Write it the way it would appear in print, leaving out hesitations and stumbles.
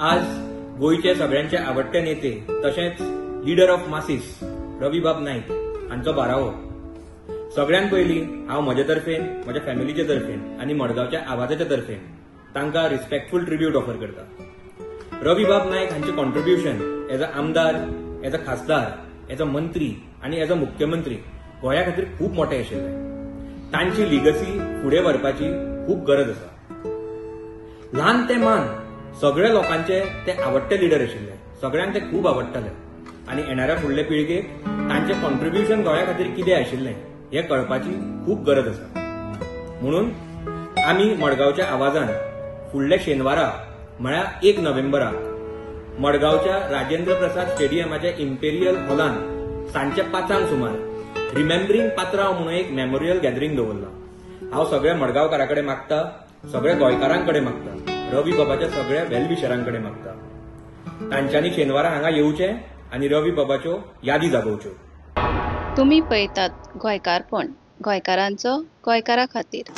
आज गोंयचे सगळ्यांचे आवडटे नेते तशेंच लिडर ऑफ मासीस रवीबाब नायक हांचो बारावो. सगळ्यात पयलीं हांव म्हजे तर्फेन, म्हज्या फॅमिलीचे तर्फेन आनी मडगांवच्या आवाजाच्या तर्फेन तांकां रिस्पेक्टफूल ट्रिब्यूट ऑफर करता. रवीबाब नायक हांचे कॉन्ट्रिब्युशन एज अ आमदार, एज अ खासदार, एज अ मंत्री आनी एज अ मुख्यमंत्री गोंया खातीर खूब मोठे आशिल्ले. तांची लिगसी फुडें व्हरपाची खूब गरज आसा. ल्हान ते मान सगळे लोकांचे ते आवडटे लिडर आशिल्ले, सगळ्यांक ते खूब आवडटाले आनी येणाऱ्या फुडले पिळगेक तांचे कॉन्ट्रिब्युशन गोंया खातीर कितें आशिल्लें हें कळपाची खूब गरज आसा. म्हणून आमी मडगांवच्या आवाजान फुडल्या शेनवारा म्हळ्यार 1 नोव्हेंबराक मडगांवच्या राजेंद्र प्रसाद स्टेडियमाच्या इम्पेरियल हॉलान सांजच्या 5 सुमार रिमेंबरींग पात्रांव म्हणून एक मेमोरियल गॅदरींग दवरलां. हांव सगळ्या मडगांवकारां कडेन मागता, सगळ्या गोंयकारां कडेन मागता, रवी बाबाच्या सगळ्या वेलविशरां कडेन मागता, तांच्यांनी शेनवारा हांगा येवचें आनी रवी बाबाच्यो यादी जागोवच्यो. तुमी पळयतात गोंयकारपण, गोंयकारांचो गोंयकारा खातीर.